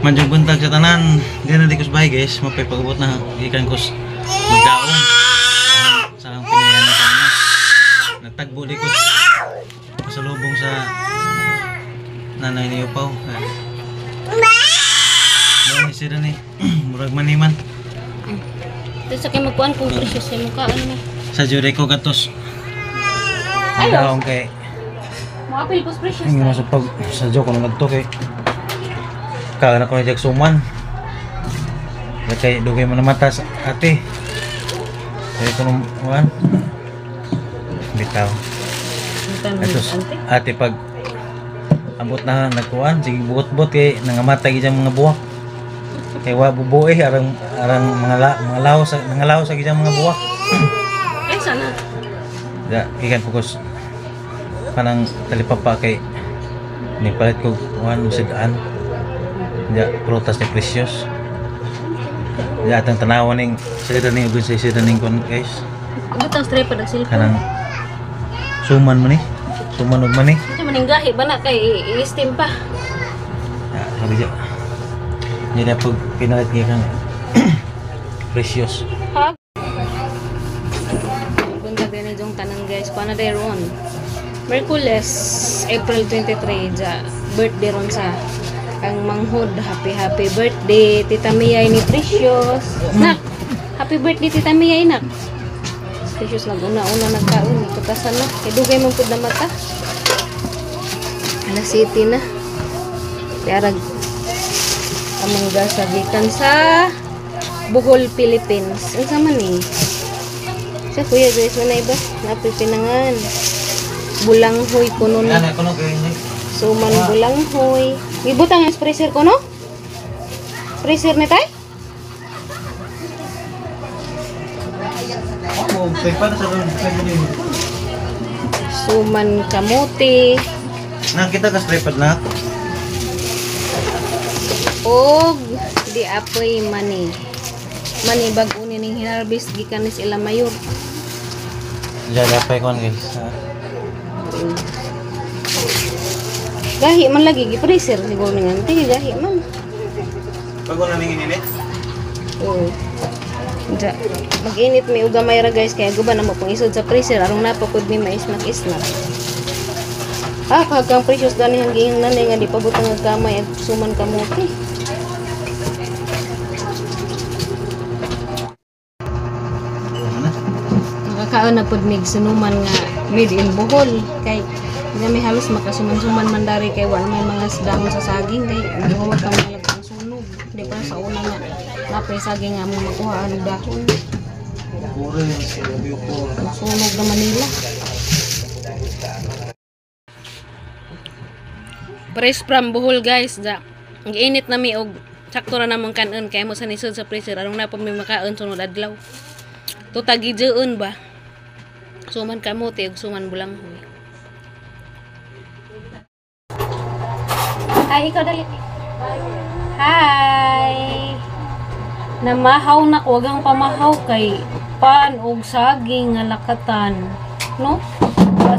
Manjong buntag sa tanan, di na di ko sa bahay guys, mapay pag-abot na gikan ko magdaong sa akong pinayanan sa una. Nagtagbo di ko pasalubong sa nanay ni Upaw. Dani siya ni, murag maniman. Sa kay magkuan kung precious sa mukha ano na. Sa jury ko gatos. Magdaong kay Moapil ko precious. Hindi mo sa pag sa joke ko nagto kay kaya na ko na jag suman. Kay dugay mo na mata sa ate. Kaya ko nung kuan. Bitaw. Atos, ate pag ambot na nagkuan sige buot-buot kay nangamatay gid mga buwak. Kay wa bubue arang arang mga mga law sa mga law sa gid mga buwak. Eh sana. Ya, gikan pugos kanang talipapa kay ni palit ko kuan sidaan. Ya, prutas ni Precious. Ya, atang tanawan ning sila ning ug sa sila ning kon guys. Butang stray pa nagsilpon. Kanang suman man ni. Suman ug man ni. Ito maning gahi ba na kay i-steam pa. Ya, sabi siya. Hindi na pag pinalit niya kang Precious. Ha? Buntag din yung tanan guys. Kuha na day ron. Merkules, April 23, ja, birthday ron sa ang manghod. Happy happy birthday Tita Mia ni Precious. Nak, happy birthday Tita Mia nak. Precious naguna-una nagkaon tutasan na. Kay dugay man pud na mata. Alas 7 na. Tiarag among sa gikan sa Bohol, Philippines. Unsa man ni? Sa Kuya Joyce man ba? Napipinangan. Bulanghoy kuno ni. Suman bulanghoy. Gibutang ang freezer ko no? Freezer ni tay? Suman kamote. Nakita ka tripod na? Og di apoy mani. Mani bag-o ni ning hinarbis gikan ni sila mayor. Diyan apay kon guys. Gahi man lagi gi-freezer siguro ni ante gahi man. Bago na ning ininit? Oo. Ja, mag-init may ugamay ra guys kaya guban na mo pang isod sa freezer arong napapud mi mais-snack. Ah, kag Precious dani ang giing nanay nga di pa butang ang kamay at suman kamote. Nakakaon na pud mig sunuman nga made in Bohol kay hindi may halos makasuman-suman man dari kay wala may mga dahon sa saging kay gihuwat ang mga ang sunog. Di pa sa una nga napay saging nga mo makuha ang dahon. Sunog na Manila. Fresh from Bohol guys. Da. Ang init na mi og sakto ra namong kanon kay mo sa nisod sa freezer arong na pa mi makaon sunod adlaw. Tutagi jeun ba. Suman kamote ug suman bulanghoy. Hi, ikaw dali. Hi. Namahaw na ko, wagang pamahaw kay pan og saging nga lakatan, no?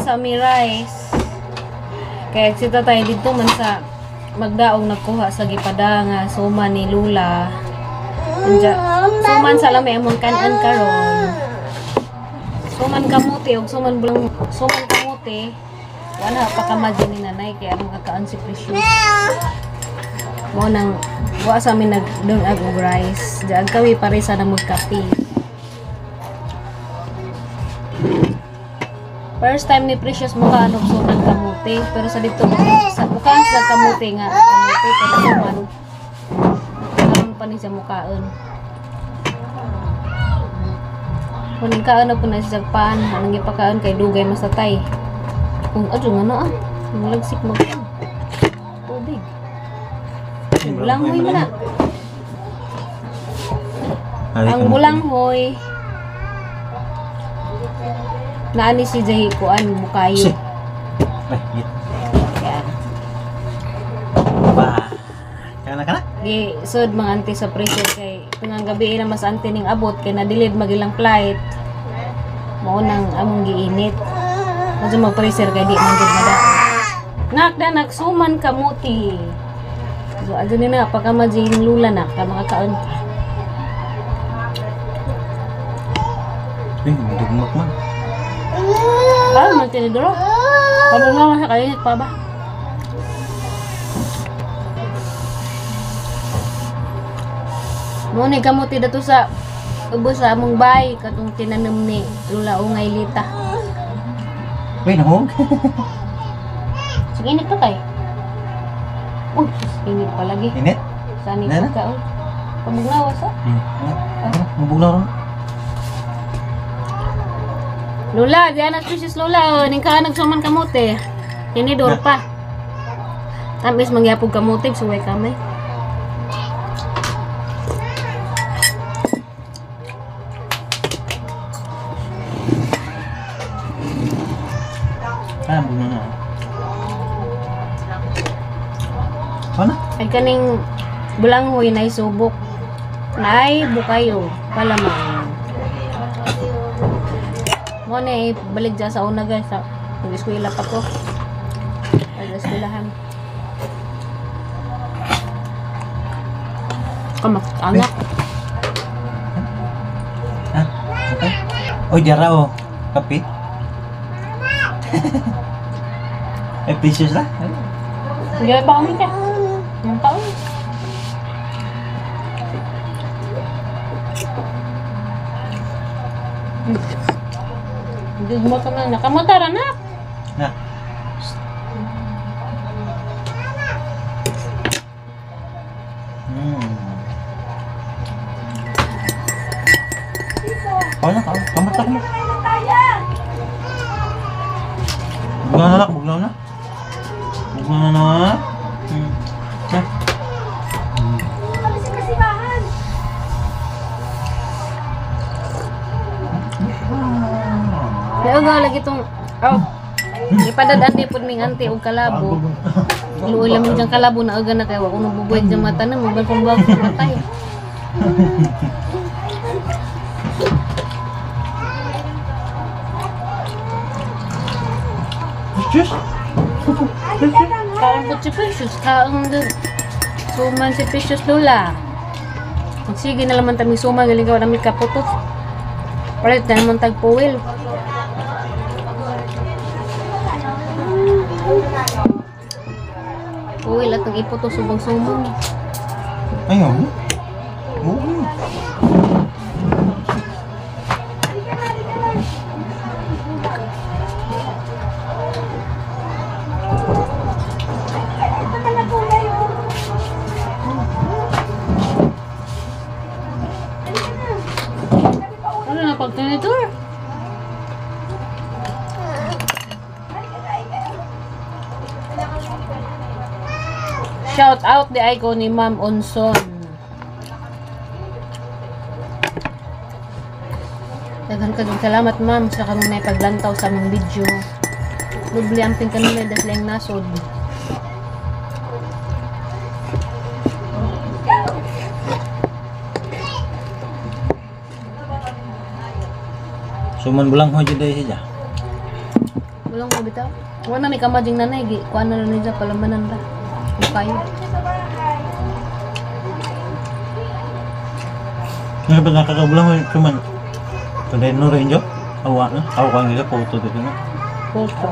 Sa mi rice. Kaya si tatay dito man sa magdaong nagkuha sa gipada nga suman ni Lula. Anja, suman sa lami among kanan karon. Suman kamote og suman bulang suman kamote. Wala pa ka ni nanay kaya makakaon si Precious. Mo nang wa sa amin nagdungag og rice. Diag kawi pare sa na magkape. First time ni Precious mukaan og suman kamote pero sa dito sa mukaan sa kamote nga kamote pero suman. Karon pa ni siya mukaon. Kun kaon na po na siya pan, anong gipakaon kay dugay masatay. Kung adyo nga na ah, nalagsik mo tubig. Bulanghoy man na. Ang bulanghoy naani si Jahi kuan mukayo. Ay, Gi sud mga ante sa freezer kay tungang gabi na mas ante ning abot kay na-delayed magilang flight. Mao nang among giinit. Medyo mag-freezer kay di man gud mada. Nak da nagsuman kamuti. So adto ni na pagka majing lula na ka makakaon ka. Uy, dugmak man. Ah, man tinidoro. Pabunga sa kainit pa ba? Mo ni kamuti dato sa ubos sa among bay katong tinanom ni Lula Ungay Lita. Uy, nahog. Sige, init pa kay. Uy, init pa lagi. Init? Sani Nana? ka oh. Pamugnawa sa. Mabugnaw ron. Lula, diyan na precious Lula oh. Ning ka nagsuman kamote. Tinidor pa. Tamis mangyapog kamote suway kamay. Ah, bugnaw na. Ano? Ay kaning bulanghoy na isubok. Naay bukayo palamang. Mo na eh, balik dyan sa una guys. Sa nag-eskwela pa ko. Nag-eskwelahan. Kamak-anak. Ha? Okay. Oy, jara oh. Kape. Eh, precious lah. Hindi pa kami ka. Yung taon. Hindi mo ka man. Nakamotara na. Na. Kau na, kau. Kamusta ka mo? Bugnaw na lang, bugnaw na. Bugnaw na na. Na. Kaya lagi itong oh. Ipadad ante pud ming ante og kalabo. Luoy lang mo diyang kalabo na aga na kay wa kuno bubuhay diyang mata na mo kung bago matay. Diyos! Kaon po si Precious, kaon din. Suman si Precious Lola. Sige na naman tami suman, galing ka namin kaputot. Palit na naman tagpuwil. Puwil at ang iputo subang suman. Ayaw. Oo. Ano na pagtinitor? Shout out di ay ko ni Ma'am Onson. Daghan kag salamat ma'am sa kamong naipaglantaw sa among video. Dubli ang pingkanulay dahil ang nasod. Suman bulang ho jud siya. Walang ko bitaw. Wala na may kamadjing nanay gi kuan na lang niya palamanan ra. Kung kayo. Nga ba nakakabulang ho suman? Tunay no rin jo. Awa na. Awa ka nila photo dito na. Photo.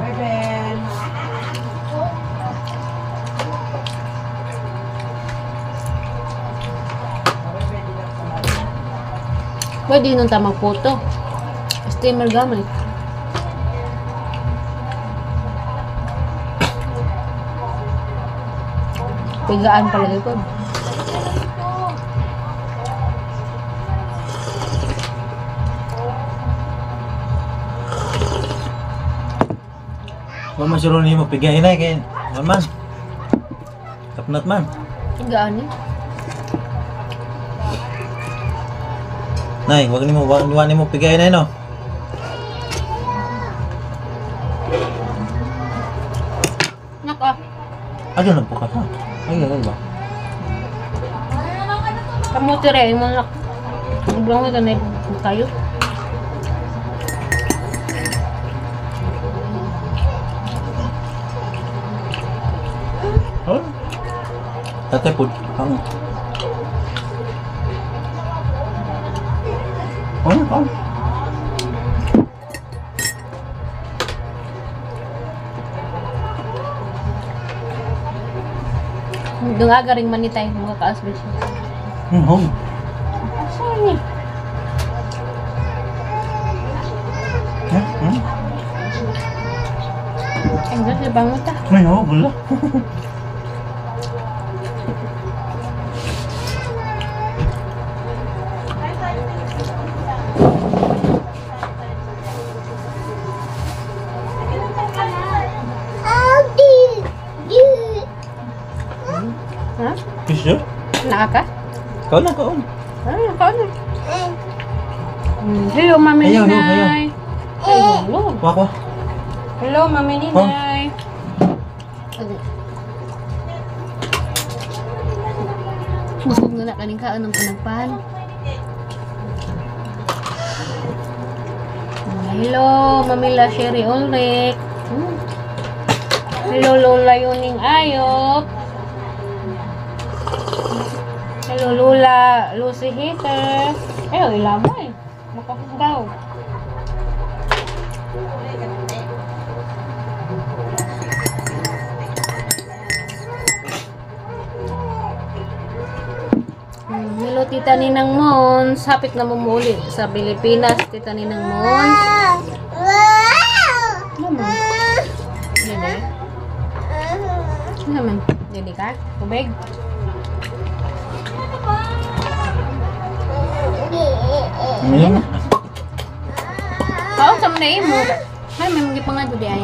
Pwede nun tamang photo. Steamer gamit. Pigaan palagi ko. Wa man suro nimo pigain na kay wa man. Kapnat man. Pigaan eh. Nay, wag nimo wag nimo pigain na no. Naka. Ano na bukas ha? Ay, ay ba? Kamuti rin, yung mga bulang ka na kayo. Oh. Tatay po. Ang. Oh, oh. Dung aga ring manitay, mga kaasbis. Home. Saan ni? Hmm? Ang ganda bangot ah. May oh, wala. Ha? Kisyo? Naa ka? Kaon na, kaon. Ay, kaon na. Hello, Mami Ayaw, ayaw, Ninay. Hello. Kwa, kwa. Hello, Mami Ninay. Busog na na kaning kaon ng panagpan. Hello, Mami La Sherry Ulrich. Hello, Lola Yuning Ayop. Hello, Lola Lucy Hater. Ayo, ilamay. Makahugaw. Hello, Tita Ninang Mons. Hapit na mumuli sa Pilipinas, Tita Ninang Mons. Naman. Dede? Naman. Dede ka? Tubig? Ngayon. Kaon sa mga imo. Ay, may mga pangado di ay.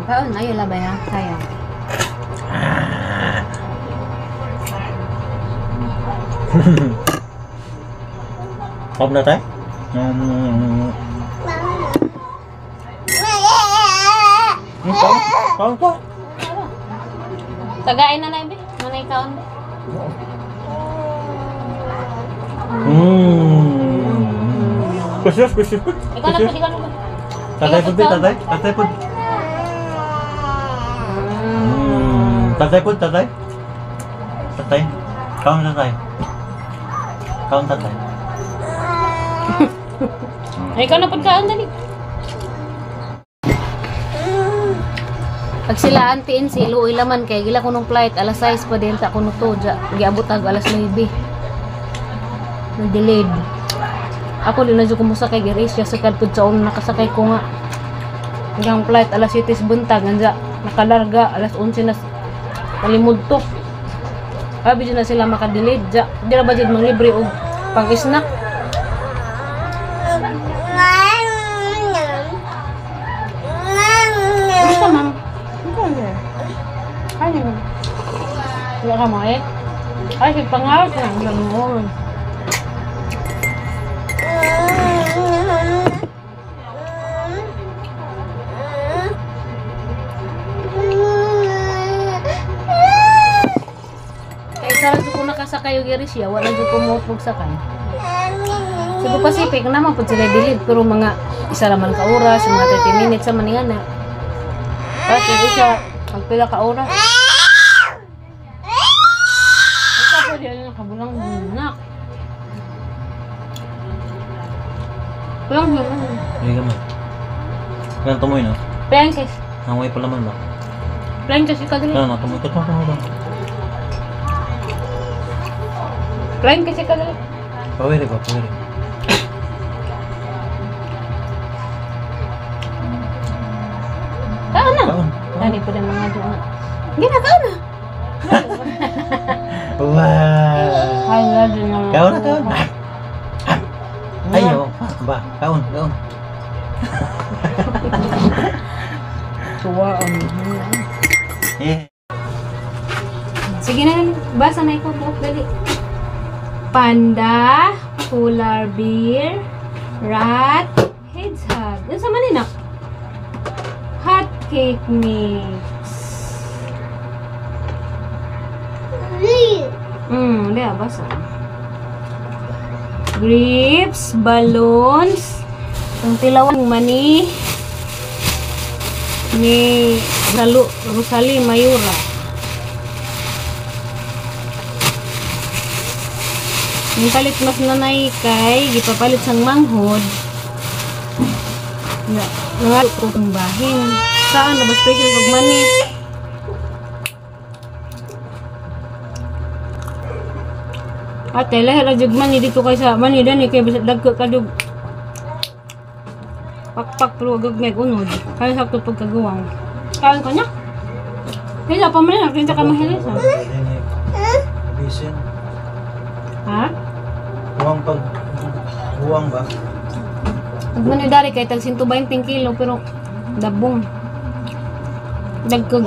Kaon, ayo labay ha. Sayang. Pop na tayo? Kaon? Kaon ka? Tagain na na, ibe. Manay kaon be. Kusyo, kusyo. Ikaw na po, ikaw na po. Tatay po, tatay. Tatay po. Tatay po, tatay. Tatay. Kaon tatay. Kaon tatay. Ay, ikaw na po kaon, dali. Pag sila auntie si luoy laman kay gila kunong flight alas 6 pa din ta kuno to ja giabot ag alas 9. Nag-delayed. Ako din na jud kumusakay AirAsia sa kadpud sa una nakasakay ko nga. Hanggang flight alas 7 sa buntag anja nakalarga alas 11 na kalimod to. Abi jud na sila makadelayed ja. Di ra ba jud manglibre og pang-snack? Gusto ma'am. Ay, wala ka mo eh. Ay, si pangarap na. Ang ganun. Kaya isa lang ko nakasakay yung AirAsia, wala jud ko mo sakay. Cebu Pacific naman po sila delete pero mga isa raman ka oras, mga 30 minutes sa maninga na. Kasi isa, magpila ka oras. Ikaw po diyan nakabulang nak. Pulang yun. Hindi ka man. Kailan tumoy na? Plankes. Nangoy pa laman ba? Plankes ikaw dali. Kailan na tumoy? Ito, tumoy ba? Plankes ikaw dali. Pawiri ba? Pawiri. Kaon na. Kaon. Dali po din mga doon. Hindi na, kaon na. Wow! Ay, lagi na. Kaon na, kaon. Ayo, ba, kaon, kaon. Tuwa ang. Eh. Sige na, basa na ikaw, buhok, dali. Panda, polar bear, rat, hedgehog. Ano sa maninak? Hot cake mix. Basa. Grapes, balloons, ang tilawang mani ni Rosalie Mayura. Yung palit mas nanay kay gipapalit sang manghod. Nga nga ko kung bahin. Saan na ba special pag mani? Ate, lahi ra jud mani dito kay sa mani dani kay bisag dagko kadug pakpak pero gagmay unod. Kaya sakto pagkagawa. Kaon ko niya. Kaya pa man na kinsa ka mahilisa. Bisin. Ha? Huwang pag huwang ba? Ug mani dari kay tag 120 kilo pero dabong. Dagkog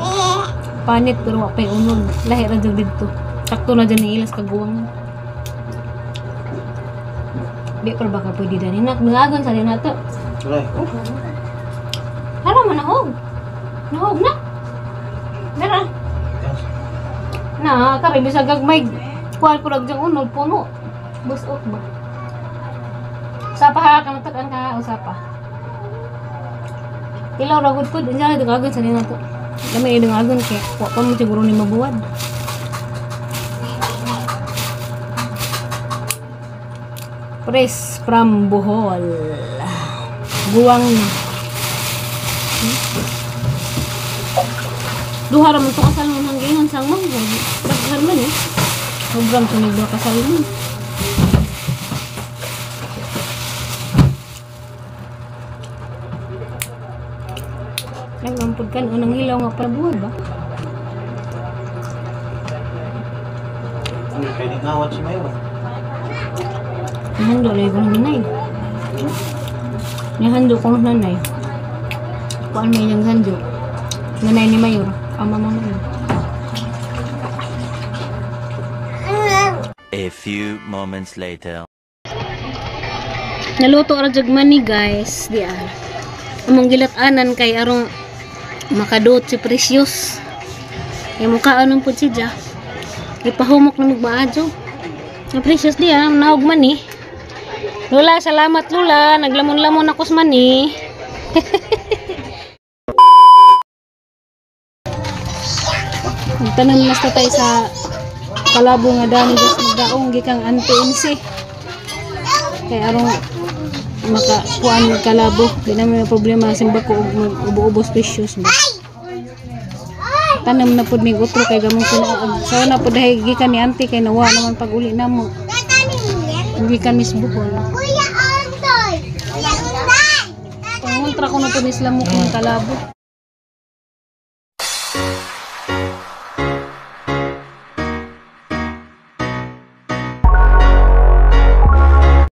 panit pero wa pay unod. Lahi ra jud didto. Sakto na dyan ni ilas kaguwangan. Di pero baka pwede dani nak nangagon sa dinato. Tulay. Hala man nahog. Nahog na. Dara. Na, kare bisag gagmay kuan pud og unod puno. Busok ba? Sapa ha kamatakan ka usapa. Ilaw ra gud pud diyan dangagon sa dinato. Dami dangagon kay wa pa mo siguro ni mabuwad. Press from Bohol. Guwang na. Duha ra man to ka salmon hanggang sang manghod. Daghan man eh. Sobrang tunog duha ka salmon. Nagmampud kan unang hilaw nga pabuhat ba? Kay ni ngawat si Mayo. Nihando lagi ko ng nanay. Nihando ko ng nanay. Kuan may niyang hanjo. Nanay ni Mayor. Ama mo na. A few moments later. Naluto ra jud man ni guys, di ah. Among gilat-anan kay arong makadot si Precious. Kay mukhaan pud si Ja. Gipahumok na magmaadyo. Na Precious di ah, naog man ni. Lula, salamat Lula. Naglamon-lamon ako sa mani. Magtanom nas tatay sa kalabo nga dani gas magdaong gikang anti-insi. Kay arong makakuan kalabo, di naman may problema simba ko og mag-ubo-ubos Precious ba. Tanom na pud mig utro kay gamong kinaag. Sa na pud dahil gikan ni auntie kay nawa naman pag uli namo. Gikan Miss Bohol. Pangontra ko na po ni sila mo kung kalabo.